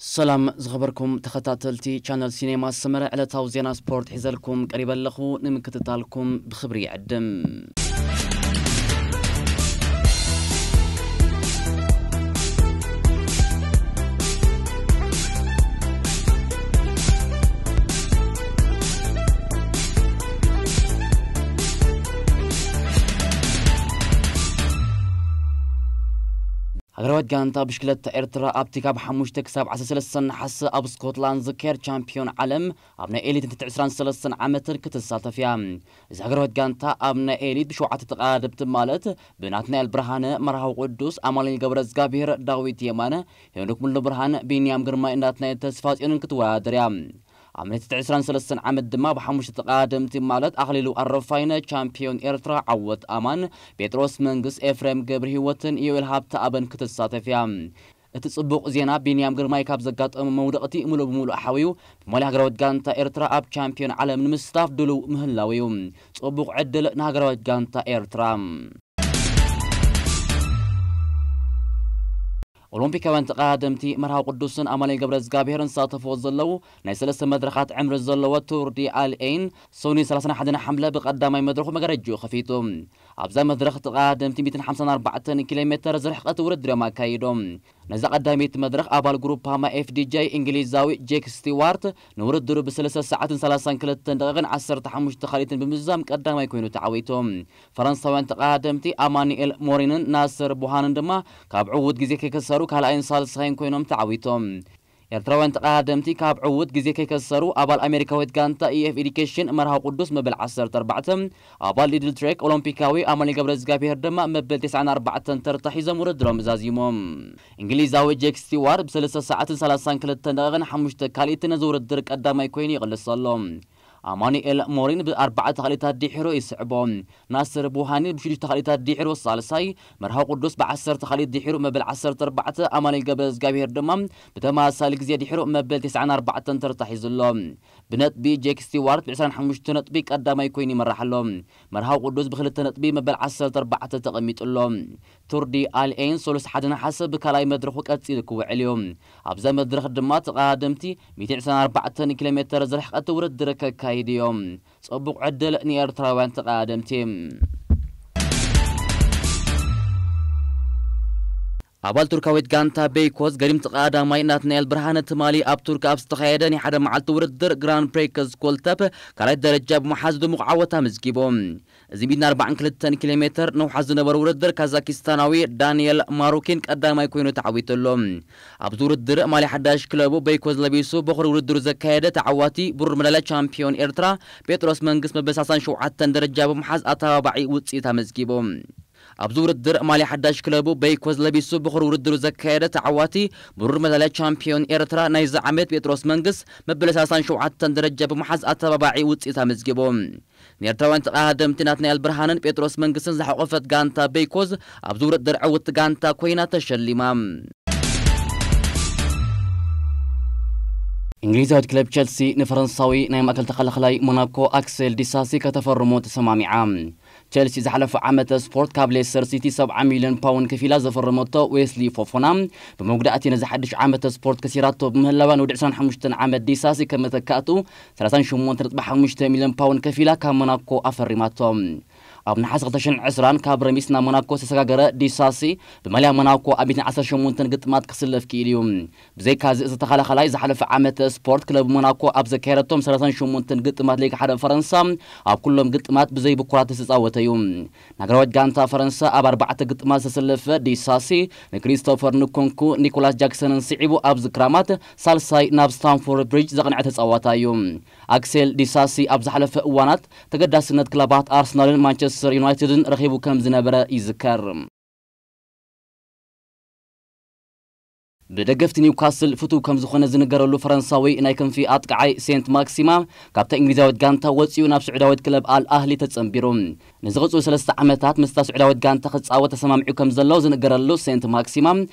ሰላም ዝኸበርኩም ተኸታተልቲ ቻነል ሲኔማ ሰመረ፣ ዕለታዊ ዜና ስፖርት ሒዘልኩም ቀሪበ ኣለኹ። ንምክትታልኩም ብኽብሪ ይዕድም። ሃገራዊት ጋንታ ብሽክለታ ኤርትራ ኣብቲ ካብ ሓሙሽተ ክሳብ ዓሰርተ ሰለስተ ነሓሰ ኣብ ስኮትላንድ ዝካየድ ቻምፒዮን ዓለም ኣብ ናይ ኤሊት ንትሕቲ ዕስራን ሰለስተን ዓመትን ክትሳተፍ እያ። እዚ ሃገራዊት ጋንታ ኣብ ናይ ኤሊት ብሸውዓተ ተቐዳደምቲ ማለት ብናትናኤል ብርሃነ፣ መርሃዊ ቅዱስ፣ ኣማኑኤል ገብረ እግዚኣብሔር፣ ዳዊት የማነ፣ ሄኖክ ሙሉ ብርሃን፣ ቢንያም ግርማይ፣ ናትናኤል ተስፋጽዮንን ክትወዳደር እያ። ኣብ ናይ ትሕቲ ዕስራን ሰለስተን ዓመት ድማ ብሓሙሽተ ተቐዳደምቲ ማለት ኣኽሊሉ ኣረፋይነ፣ ቻምፒዮን ኤርትራ፣ ዓወት ኣማን፣ ጴጥሮስ መንግስ፣ ኤፍሬም ገብረ ህይወትን ዮኤል ሃብተኣብን ክትሳተፍ እያ። እቲ ጽቡቕ ዜና ቢንያም ግርማይ ካብ ዘጋጠሙ መውደቕቲ ሙሉእ ብሙሉእ ሓውዩ ብማልያ ሃገራዊት ጋንታ ኤርትራ ኣብ ቻምፒዮን ዓለም ንምስታፍ ድሉው ምህላው እዩ። ጽቡቕ ዕድል ንሃገራዊት ጋንታ ኤርትራ። ኦሎምፒካውያን ተቐዳደምቲ መርሃዊ ቅዱስን ኣማኑኤል ገብረ እግዚኣብሔርን ዝሳተፍዎ ዘለዉ ናይ ሰለስተ መድረኻት ዕምሪ ዘለዎ ቱር ዲ ኣልኤን ሶኒ ሰላሳን ሓደን ሓምለ ብቐዳማይ መድረኹ መጋረጅኡ ከፊቱ። ኣብዛ መድረኽ ተቐዳደምቲ ሚእትን ሓምሳን ኣርባዕተን ኪሎ ሜተር ዝርሕቐት ውድድር እዮም ኣካይዶም። ነዛ ቀዳመይቲ መድረኽ ኣባል ግሩፕ ሃማ ኤፍዲጄ እንግሊዛዊ ጄክ ስቲዋርት ንውድድሩ ብሰለስተ ሰዓትን ሰላሳን ክልተን ደቂቕን ዓሰርተ ሓሙሽተ ካልኢትን ብምዝዛም ቀዳማይ ኮይኑ ተዓዊቱ። ፈረንሳውያን ተቐዳደምቲ ኣማኑኤል ሞሪንን ናስር ቡሃንን ድማ ካብ ዕዉት ግዜ ከይከሰሩ ካልኣይን ሳልሳይን ኮይኖም ተዓዊቶም። ኤርትራውያን ተቐዳደምቲ ካብ ዕዉት ግዜ ከይከሰሩ ኣባል ኣሜሪካዊት ጋንታ ኢኤፍ ኤዲኬሽን መርሃዊ ቅዱስ መበል ዓሰርተ ኣርባዕተ፣ ኣባል ሊድል ትሬክ ኦሎምፒካዊ ኣማኑኤል ገብረ እግዚኣብሔር ድማ መበል ተስዓን ኣርባዕተን ተርታ ሒዞም ውድድሮም ዛዚሞም። እንግሊዛዊ ጄክ ስቲዋርት ብሰለስተ ሰዓትን ሰላሳን ክልተን ደቂቕን ሓሙሽተ ካልኢትን ነዚ ውድድር ቀዳማይ ኮይኑ ይቕልስ ኣሎ። ኣማኑኤል ሞሪን ብኣርባዕተ ካልኢታት ድሒሩ ይስዕቦ። ናስር ቡሃኒ ብሽዱሽተ ካልኢታት ድሒሩ ሳልሳይ፣ መርሃዊ ቅዱስ ብዓሰርተ ካልኢት ድሒሩ መበል ዓሰርተ ኣርባዕተ፣ ኣማኑኤል ገብረ እግዚኣብሔር ድማ ብተመሳሳሊ ግዜ ድሒሩ መበል ተስዓን ኣርባዕተን ተርታ ሒዙ ኣሎ። ብነጥቢ ጄክ ስቲዋርት ብዕስራን ሓሙሽተ ነጥቢ ቀዳማይ ኮይኑ ይመርሕ ኣሎ። መርሃዊ ቅዱስ ብክልተ ነጥቢ መበል ዓሰርተ ኣርባዕተ ተቐሚጡ ኣሎ። ቱር ዲ ኣልኤን ሰሉስ ሓደ ነሓሰ ብካልኣይ መድረኹ ቀጺሉ ክውዕል እዩ። ኣብዛ መድረኽ ድማ ተቐዳደምቲ ሚእትን ዕስራን ኣርባዕተን ኪሎ ሜተር ዝርሕቐት ውድድር ከካይዱ እዮም። ጽቡቕ ዕድል ንኤርትራውያን ተቐዳደምቲ። ኣባል ቱርካዊት ጋንታ ቤይኮዝ ገዲም ተቐዳዳማይ ናትናኤል ብርሃነ ትማሊ ኣብ ቱርክ ኣብ ዝተኻየደ ናይ ሓደ መዓልቲ ውድድር ግራንድ ፕሪክስ ኮልተፕ ካልኣይ ደረጃ ብምሓዝ ድሙቕ ዓወት ኣመዝጊቡ። እዚ ሚእትን ኣርባዓን ክልተን ኪሎ ሜተር ነውሓት ዝነበረ ውድድር ካዛኪስታናዊ ዳንኤል ማሩኪን ቀዳማይ ኮይኑ ተዓዊቱ ኣሎ። ኣብዚ ውድድር ማልያ ሓዳሽ ክለቡ በይኮዝ ለቢሱ በኹሪ ውድድሩ ዘካየደ ተዓዋቲ ብሩር መዳልያ ቻምፒዮን ኤርትራ ጴጥሮስ መንግስ መበል ሰላሳን ሸውዓተን ደረጃ ብምሓዝ ኣተባባዒ ውፅኢት ኣመዝጊቡ። ኣብዚ ውድድር ማልያ ሓዳሽ ክለቡ በይኮዝ ለቢሱ በኹሪ ውድድሩ ዘካየደ ተዓዋቲ ብሩር መዳልያ ቻምፒዮን ኤርትራ ናይዚ ዓመት ጴጥሮስ መንግስ መበል ሰላሳን ሸውዓተን ደረጃ ብምሓዝ ኣተባባዒ ውፅኢት ኣመዝጊቡ። ንኤርትራውያን ተቐዳደምቲ ናትናኤል ብርሃንን ጴጥሮስ መንግስትን ዝሓቆፈት ጋንታ ቤይኮዝ ኣብዚ ውድድር ዕውትቲ ጋንታ ኮይና ተሸሊማ። እንግሊዛዊት ክለብ ቸልሲ ንፈረንሳዊ ናይ ማእከል ተኸላኸላይ ሞናኮ ኣክሴል ዲሳሲ ከተፈርሞ ተሰማሚዓ። ቸልሲ ዝሓለፈ ዓመተ ስፖርት ካብ ሌስተር ሲቲ ሰብዓ ሚልዮን ፓውንድ ከፊላ ዘፈረመቶ ዌስሊ ፎፎና ብመጉዳእቲ ነዚ ሓድሽ ዓመተ ስፖርት ከሲራቶ ብምህላዋ ንወዲ ዕስራን ሓሙሽተን ዓመት ዲሳሲ ከም መተካእቱ ሰላሳን ሸሞንተ ነጥቢ ሓሙሽተ ሚልዮን ፓውንድ ከፊላ ካብ ሞናኮ ኣፈሪማቶ። ኣብ ነሓሰ ክልተ ሽሕን ዕስራን ካብ ረሚስ ናብ ሞናኮ ዝተሰጋገረ ዲሳሲ ብማልያ ሞናኮ ኣብ ሚእትን ዓሰርተ ሸሞንተን ግጥማት ክስለፍ ክኢሉ እዩ። ብዘይካዚ እዚ ተኸላኸላይ ዝሓለፈ ዓመተ ስፖርት ክለብ ሞናኮ ኣብ ዘካየደቶም ሰላሳን ሸሞንተን ግጥማት ሊግ ሓደ ፈረንሳ ኣብ ኩሎም ግጥማት ብዘይ ብኩራት ዝተጻወተ እዩ። ንሃገራዊት ጋንታ ፈረንሳ ኣብ ኣርባዕተ ግጥማት ዝተሰለፈ ዲሳሲ ንክሪስቶፈር ንኮንኩ ኒኮላስ ጃክሰንን ስዒቡ ኣብዚ ክራማት ሳልሳይ ናብ ስታንፎርድ ብሪጅ ዘቕንዐ ተጻዋታይ እዩ። ኣክሴል ዲሳሲ ኣብ ዝሓለፈ እዋናት ተገዳስነት ክለባት ኣርሰናልን ማንቸስተር ዩናይትድን ረኺቡ ከም ዝነበረ ይዝከር። ብደገፍቲ ኒውካስል ፍቱው ከም ዝኾነ ዝንገረሉ ፈረንሳዊ ናይ ክንፊ ኣጥቃዓይ ሴንት ማክሲማ ካብታ እንግሊዛዊት ጋንታ ወፂኡ ናብ ስዑዳዊት ክለብ ኣል ኣህሊ ተጸንቢሩ። ንዝቕፅሉ ሰለስተ ዓመታት ምስታ ስዑዳዊት ጋንታ ክጻወት ተሰማሚዑ ከም ዘሎ ዝንገረሉ ሴንት ማክሲማ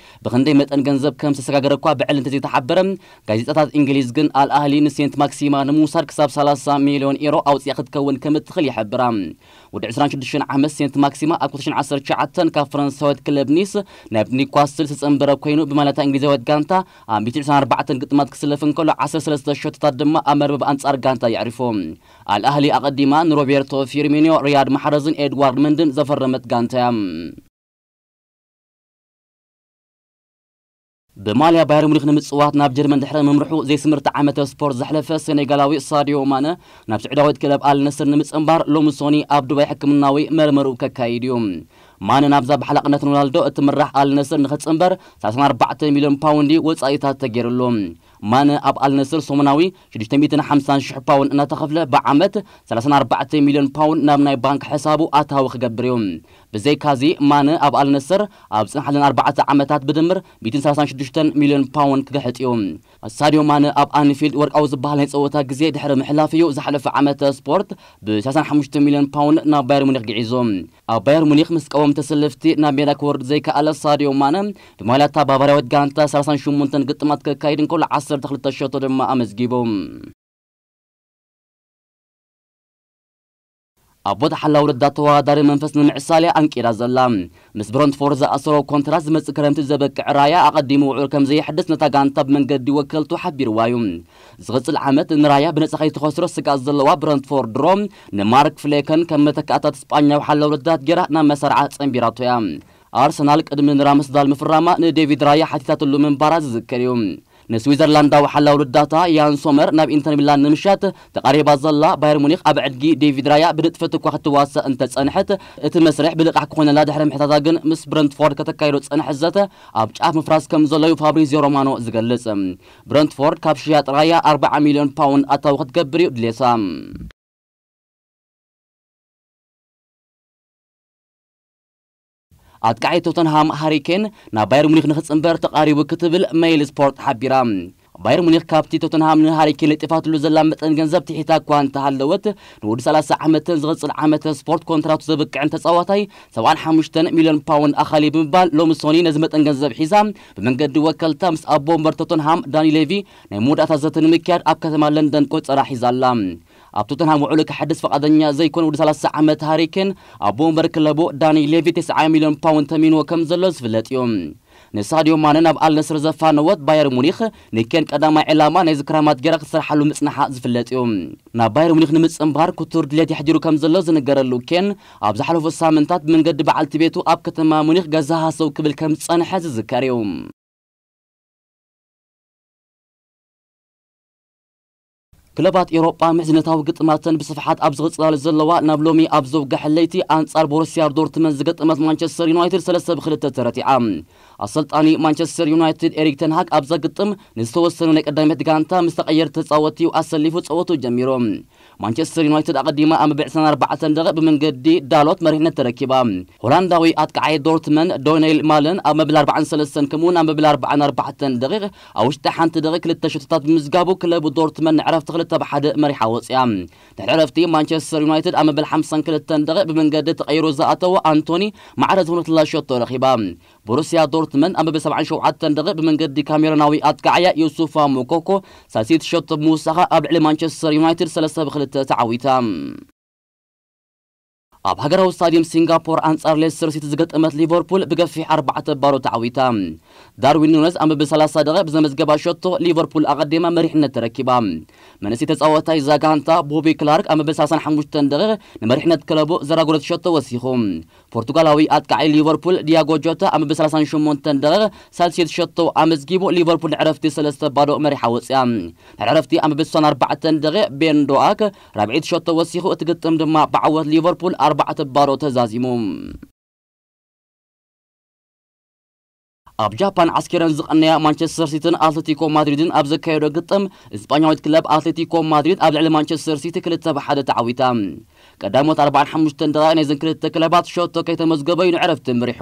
ብኽንደይ መጠን ገንዘብ ከም ዝተሰጋገረ እኳ ብዕሊ እንተዘይተሓበረ፣ ጋዜጣታት እንግሊዝ ግን ኣል ኣህሊ ንሴንት ማክሲማ ንምውሳድ ክሳብ ሰላሳ ሚልዮን ኤሮ ኣውፂኣ ክትከውን ከም እትኽእል ይሕብራ። ወዲ ዕስራን ሽዱሽተን ዓመት ሴንት ማክሲማ ኣብ ክልተ ሽሕን ዓሰርተ ትሽዓተን ካብ ፈረንሳዊት ክለብ ኒስ ናብ ኒውካስል ዝተጸንበረ ኮይኑ ብማልያ እንግሊዛዊ ጋንታ ኣብ ሚእትን ዕስራን ኣርባዕተን ግጥማት ክስለፍ እንከሎ፣ ዓሰርተ ሰለስተ ሸቶታት ድማ ኣብ መርበብ ኣንጻር ጋንታ የዕሪፉ። ኣልኣህሊ ኣቐዲማ ንሮቤርቶ ፊርሚኒዮ፣ ሪያድ ማሕረዝን ኤድዋርድ መንድን ዘፈረመት ጋንታ እያ። ብማልያ ባየር ሙኒክ ንምጽዋት ናብ ጀርመን ድሕሪ ምምርሑ ዘይስምርቲ ዓመተ ስፖርት ዘሕለፈ ሴኔጋላዊ ሳዲዮ ማነ፣ ናብ ስዑዳዊት ክለብ ኣልነስር ንምጽንባር ሎሚ ሶኒ ኣብ ዱባይ ሕክምናዊ መርመርኡ ከካይድ እዩ። ማነ ናብዛ ብሓላቕነት ሮናልዶ እትምራሕ ኣልነስር ንኽጽንበር ሰላሳን ኣርባዕተን ሚልዮን ፓውንዲ ወጻኢታት ተገይሩሉ። ማነ ኣብ ኣልነስር ሰሙናዊ ሽዱሽተ ሚእትን ሓምሳን ሽሕ ፓውንድ እናተኸፍለ፣ ብዓመት ሰላሳን ኣርባዕተን ሚልዮን ፓውንድ ናብ ናይ ባንክ ሕሳቡ ኣታዊ ክገብር እዩ። ብዘይካዚ፣ ማነ ኣብ ኣልነስር ኣብ ዝጸንሓለን ኣርባዕተ ዓመታት ብድምር ሚእትን ሰላሳን ሽዱሽተን ሚልዮን ፓውንድ ክግሕጥ እዩ። ሳዲዮ ማነ ኣብ ኣንፊልድ ወርቃዊ ዝበሃል ናይ ጸወታ ግዜ ድሕሪ ምሕላፍ እዩ ዝሓለፈ ዓመተ ስፖርት ብሰላሳን ሓሙሽተ ሚልዮን ፓውንድ ናብ ባየር ሙኒክ ግዒዙ። ኣብ ባየር ሙኒክ ምስ ቀወምቲ ስልፍቲ ናብ ሜዳ ክወርድ ዘይከኣለ ሳዲዮ ማነ፣ ብማልያ እታ ባቫርያዊት ጋንታ ሰላሳን ሸሞንተን ግጥማት ከካይድ እንከሎ፣ ዓሰርተ ክልተ ሸቶ ድማ ኣመዝጊቡ። ኣብ ቦታ ሓላው ረዳት ተወዳዳሪ መንፈስ ንምዕሳል እያ ኣንቂዳ ዘላ። ምስ ብረንትፎርድ ዝኣሰሮ ኮንትራት ዝመጽእ ክረምቲ ዘበቅዕ ራያ፣ ኣቐዲሙ ውዕል ከም ዘየሕድስ ነታ ጋንታ ብመንገዲ ወከልቱ ሓቢርዋ እዩ። ዝቕጽል ዓመት ንራያ ብነጻ ከይትኸስሮ ስግኣት ዘለዋ ብረንትፎርድ ድሮ ንማርክ ፍሌከን ከም መተካእታት ስጳኛዊ ሓላው ረዳት ጌራ ናብ መሳርዓ ጸንቢራቶ እያ። ኣርሰናል ቅድሚ ንራምስዳል ምፍራማ ንዴቪድ ራያ ሓቲታትሉ ምንባራ ዝዝከር እዩ። ንስዊዘርላንዳዊ ሓላው ረዳታ ያን ሶመር ናብ ኢንተር ሚላን ንምሻጥ ተቓሪባ ዘላ ባየር ሙኒክ፣ ኣብ ዕድጊ ዴቪድ ራያ ብንጥፈት እኳ ክትዋሳእ እንተጸንሐት፣ እቲ መስርሕ ብልቓሕ ክኾነላ ድሕሪ ምሕታታ ግን፣ ምስ ብረንትፎርድ ከተካይዶ ዝጸንሐት ዘተ ኣብ ጫፍ ምፍራስ ከም ዘሎ እዩ ፋብሪዚዮ ሮማኖ ዝገልጽ። ብረንትፎርድ ካብ ሽያጥ ራያ ኣርባዓ ሚልዮን ፓውንድ ኣታዊ ክትገብር እዩ ድሌታ። ኣጥቃዒ ቶተንሃም ሃሪ ኬን ናብ ባየር ሙኒክ ንኽጽንበር ተቓሪቡ ክትብል ሜይል ስፖርት ሓቢራ። ባየር ሙኒክ ካብቲ ቶተንሃም ንሃሪ ኬን ለጢፋትሉ ዘላ መጠን ገንዘብ ትሒታ እኳ እንተሃለወት፣ ንወዲ ሰላሳ ዓመትን ዝቕጽል ዓመተ ስፖርት ኮንትራቱ ዘብቅዕን ተጻዋታይ ሰብዓን ሓሙሽተን ሚልዮን ፓውንድ ኣኻሊ ብምባል፣ ሎሚ ሶኒ ነዚ መጠን ገንዘብ ሒዛ ብመንገዲ ወከልታ ምስ ኣቦ ወንበር ቶተንሃም ዳኒ ሌቪ ናይ መወዳእታ ዘተ ንምክያድ ኣብ ከተማ ለንደን ቆጸራ ሒዛ ኣላ። ኣብ ቶተንሃም ውዕሉ ክሕድስ ፍቓደኛ ዘይኮነ ወዲ ሰላሳ ዓመት ሃሪ ኬን፣ ኣቦ ወንበር ክለቡ ዳኒ ሌቪ ተስዓ ሚልዮን ፓውንድ ተሚንዎ ከም ዘሎ ዝፍለጥ እዩ። ንሳድዮ ማነ ናብ ኣልነስር ዘፋነወት ባየር ሙኒክ፣ ንኬን ቀዳማይ ዕላማ ናይዚ ክራማት ጌራ ክትሰርሓሉ ምጽንሓ ዝፍለጥ እዩ። ናብ ባየር ሙኒክ ንምጽንባር ክቱር ድሌት የሕዲሩ ከም ዘሎ ዝንገረሉ ኬን፣ ኣብ ዝሓለፉ ሳምንታት ብመንገዲ በዓልቲ ቤቱ ኣብ ከተማ ሙኒክ ገዛ ሃሰው ክብል ከም ዝጸንሐ ዝዝከር እዩ። ክለባት ኤውሮጳ ምሕዝነታዊ ግጥማተን ብስፍሓት ኣብ ዝቕጽላሉ ዘለዋ፣ ናብ ሎሚ ኣብ ዘውግሐ ለይቲ ኣንጻር ቦሩስያ ዶርትመንድ ዝገጠመት ማንቸስተር ዩናይትድ ሰለስተ ብክልተ ተረቲዓ። ኣሰልጣኒ ማንቸስተር ዩናይትድ ኤሪክ ተንሃግ ኣብዛ ግጥም ንዝተወሰኑ ናይ ቀዳመት ጋንታ ምስ ተቐየርቲ ተጻወትቲ እዩ ኣሰሊፉ ጸወቱ ጀሚሩ። ማንቸስተር ዩናይትድ ኣቐዲማ ኣብ መበል ዕስራን ኣርባዕተን ደቂቕ ብመንገዲ ዳሎት መሪሕነት ተረኪባ። ሆላንዳዊ ኣጥቃዓይ ዶርትመን ዶኔል ማለን ኣብ መበል ኣርባዓን ሰለስተን ከምኡውን ኣብ መበል ኣርባዓን ኣርባዕተን ደቂቕ ኣብ ውሽጢ ሓንቲ ደቂቕ ክልተ ሸቶታት ብምዝጋቡ ክለቡ ዶርትመን ንዕረፍቲ ክልተ ብሓደ መሪሓ ወፅያ። ድሕሪ ዕረፍቲ ማንቸስተር ዩናይትድ ኣብ መበል ሓምሳን ክልተን ደቂቕ ብመንገዲ ተቐይሩ ዝኣተወ ኣንቶኒ ማዕረ ዝኾነትላ ሸቶ ረኺባ። ቦሩስያ ዶርትመንድ ኣብ መበል ሰብዓን ሸውዓተን ደቂቕ ብመንገዲ ካሜሮናዊ ኣጥቃዓያ ዩሱፋ ሞኮኮ ሳልሲት ሸቶ ብምውሳኻ ኣብ ልዕሊ ማንቸስተር ዩናይትድ ሰለስተ ብክልተ ተዓዊታ። ኣብ ሃገራዊ ስታድየም ሲንጋፖር ኣንጻር ሌስተር ሲቲ ዝገጠመት ሊቨርፑል ብገፊሕ ኣርባዕተ ባዶ ተዓዊታ። ዳርዊን ኑነዝ ኣብ መበል ሰላሳ ደቂቕ ብዘመዝገባ ሸቶ ሊቨርፑል ኣቐዲማ መሪሕነት ተረኪባ። መንእሰይ ተጻዋታይ እዛ ጋንታ ቦቢ ክላርክ ኣብ መበል ሰላሳን ሓሙሽተን ደቂቕ ንመሪሕነት ክለቡ ዘራጎደት ሸቶ ወሲኹ። ፖርቱጋላዊ ኣጥቃዒ ሊቨርፑል ዲያጎ ጆታ ኣብ መበል ሰላሳን ሸሞንተን ደቂቕ ሳልሲት ሸቶ ኣመዝጊቡ፣ ሊቨርፑል ንዕረፍቲ ሰለስተ ባዶ መሪሓ ወፅያ። ንዕረፍቲ ኣብ መበል ስሳን ኣርባዕተን ደቂቕ ቤን ዶኣክ ራብዒት ሸቶ ወሲኹ፣ እቲ ግጥም ድማ ብዓወት ሊቨርፑል ኣርባዕተ ባዶ ተዛዚሙ። ኣብ ጃፓን ዓስኪረን ዝቐነያ ማንቸስተር ሲቲን ኣትሌቲኮ ማድሪድን ኣብ ዘካየዶ ግጥም፣ እስጳኛዊት ክለብ ኣትሌቲኮ ማድሪድ ኣብ ልዕሊ ማንቸስተር ሲቲ ክልተ ብሓደ ተዓዊታ። ቀዳሞት ኣርባዓን ሓሙሽተን ደቂቕ ናይዘን ክልተ ክለባት ሸቶ ከይተመዝገበ እዩ ንዕረፍቲ ምሪሑ።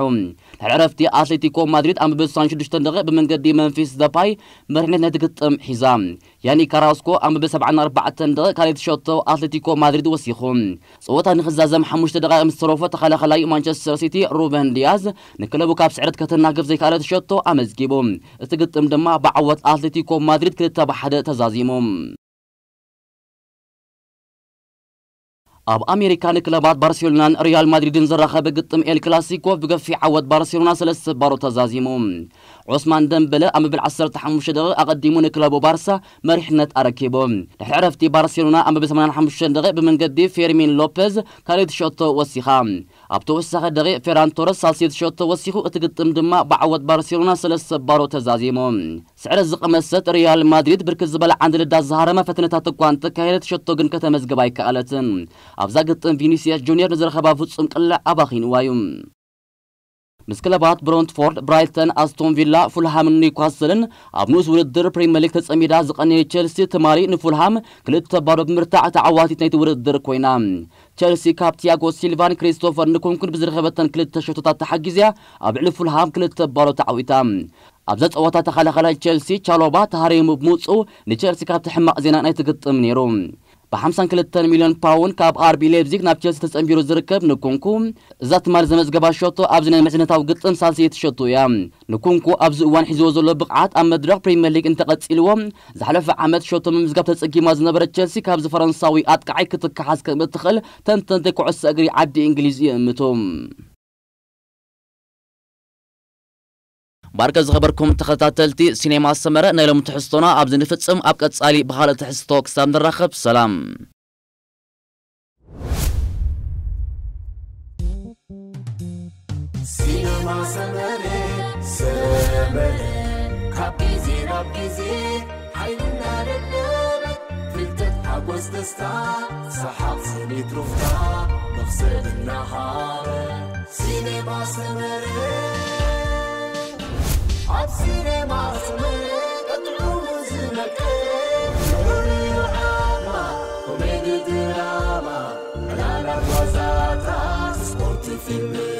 ድሕሪ ዕረፍቲ ኣትሌቲኮ ማድሪድ ኣብ ምብሳን ሽዱሽተን ደቂቕ ብመንገዲ መንፊስ ደፓይ መሪሕነት ነቲ ግጥም ሒዛ። ያኒ ካራስኮ ኣብ መበል ሰብዓን ኣርባዕተን ደቂቕ ካልኣይቲ ሸቶ ኣትሌቲኮ ማድሪድ ወሲኹ። ጸወታ ንኽዛዘም ሓሙሽተ ደቂቕ ምስ ተረፎ፣ ተኸላኸላይ ማንቸስተር ሲቲ ሩበን ዲያዝ ንክለቡ ካብ ስዕረት ከተናግፍ ዘይከኣለት ሸቶ ኣመዝጊቡ። እቲ ግጥም ድማ ብዓወት ኣትሌቲኮ ማድሪድ ክልተ ብሓደ ተዛዚሙ። ኣብ ኣሜሪካ ንክለባት ባርሴሎናን ሪያል ማድሪድን ዘራኸበ ግጥም ኤል ክላሲኮ ብገፊሕ ዓወት ባርሴሎና ሰለስተ ባዶ ተዛዚሙ። ዑስማን ደምበለ ኣብ መበል ዓሰርተ ሓሙሽተ ደቂቕ ኣቐዲሙ ንክለቡ ባርሳ መሪሕነት ኣረኪቡ። ድሕሪ ዕረፍቲ ባርሴሎና ኣብ መበል ሰማንያን ሓሙሽተን ደቂቕ ብመንገዲ ፌርሚን ሎፔዝ ካልኣይቲ ሸቶ ወሲኻ። ኣብ ተወሳኺ ደቂቕ ፌራን ቶረስ ሳልሰይቲ ሸቶ ወሲኹ፣ እቲ ግጥም ድማ ብዓወት ባርሴሎና ሰለስተ ባዶ ተዛዚሙ። ስዕረት ዝቐመሰት ሪያል ማድሪድ ብርክት ዝበለ ዓንዲ ልዳት ዝሃረማ ፈተነታት እኳ እንተካየደት፣ ሸቶ ግን ከተመዝግብ ኣይከኣለትን። ኣብዛ ግጥም ቪኒሲየስ ጁኒየር ንዝረኸባ ፍጹም ቅልዕ ኣባኺንዋ እዩ። ምስ ክለባት ብሮንትፎርድ፣ ብራይተን፣ ኣስቶን ቪላ፣ ፉልሃምን ኒውካስልን ኣብ ንኡስ ውድድር ፕሪምየር ሊግ ተጸሚዳ ዝቐነየ ቸልሲ ትማሊ ንፉልሃም ክልተ ባዶ ብምርታዕ ተዓዋቲት ናይቲ ውድድር ኮይና። ቸልሲ ካብ ቲያጎ ሲልቫን ክሪስቶፈር ንኩንኩን ብዝረኸበተን ክልተ ሸቶታት ተሓጊዝያ ኣብ ልዕሊ ፉልሃም ክልተ ባዶ ተዓዊታ። ኣብዛ ጸወታ ተኸላኻላይ ቸልሲ ቻሎባ ተሃሪሙ ብምውጽኡ ንቸልሲ ካብቲ ሕማቕ ዜና ናይቲ ግጥም ነይሩ። ብ ሓምሳን ክልተን ሚልዮን ፓውንድ ካብ ኣርቢ ሌፕዚግ ናብ ቸልሲ ተጸንቢሩ ዝርከብ ንኩንኩ፣ እዛ ትማሊ ዘመዝገባ ሸቶ ኣብዚ ናይ ምሕዝነታዊ ግጥም ሳልሰይቲ ሸቶ እያ። ንኩንኩ ኣብዚ እዋን ሒዝዎ ዘሎ ብቕዓት ኣብ መድረኽ ፕሪምየር ሊግ እንተቐጺልዎ፣ ዝሓለፈ ዓመት ሸቶ ምምዝጋብ ተጸጊማ ዝነበረት ቸልሲ ካብዚ ፈረንሳዊ ኣጥቃዓይ ክትከሓስ ከም እትኽእል ተንተንቲ ኩዕሶ እግሪ ዓዲ እንግሊዝ ይእምቱ። ባርከ ዝኸበርኩም ተኸታተልቲ ሲኔማ ሰመረ፣ ናይ ሎሚ ትሕዝቶና ኣብዚ ንፍጽም። ኣብ ቀጻሊ ብኻልእ ትሕዝቶ ክሳብ ንራኸብ ሰላም። ሲነማ ሰመረ፣ ሰመረ፣ ካብ ግዜ ናብ ግዜ ሓይልና ደለበ፣ ፍልጠት ሓጎስ ደስታ፣ ሰሓቕ ስኒት ሩፍታ፣ መኽሰብ እናሃበ። ሲነማ ሰመረ፣ ኣብ ሲነማ ሰመረ፣ ቀጥዑ ዝመቀረ፣ ፍሉይ ዓማ፣ ኮሜዲ ድራማ፣ ዕላላት ዋዛታት፣ ስፖርት ፊልም፣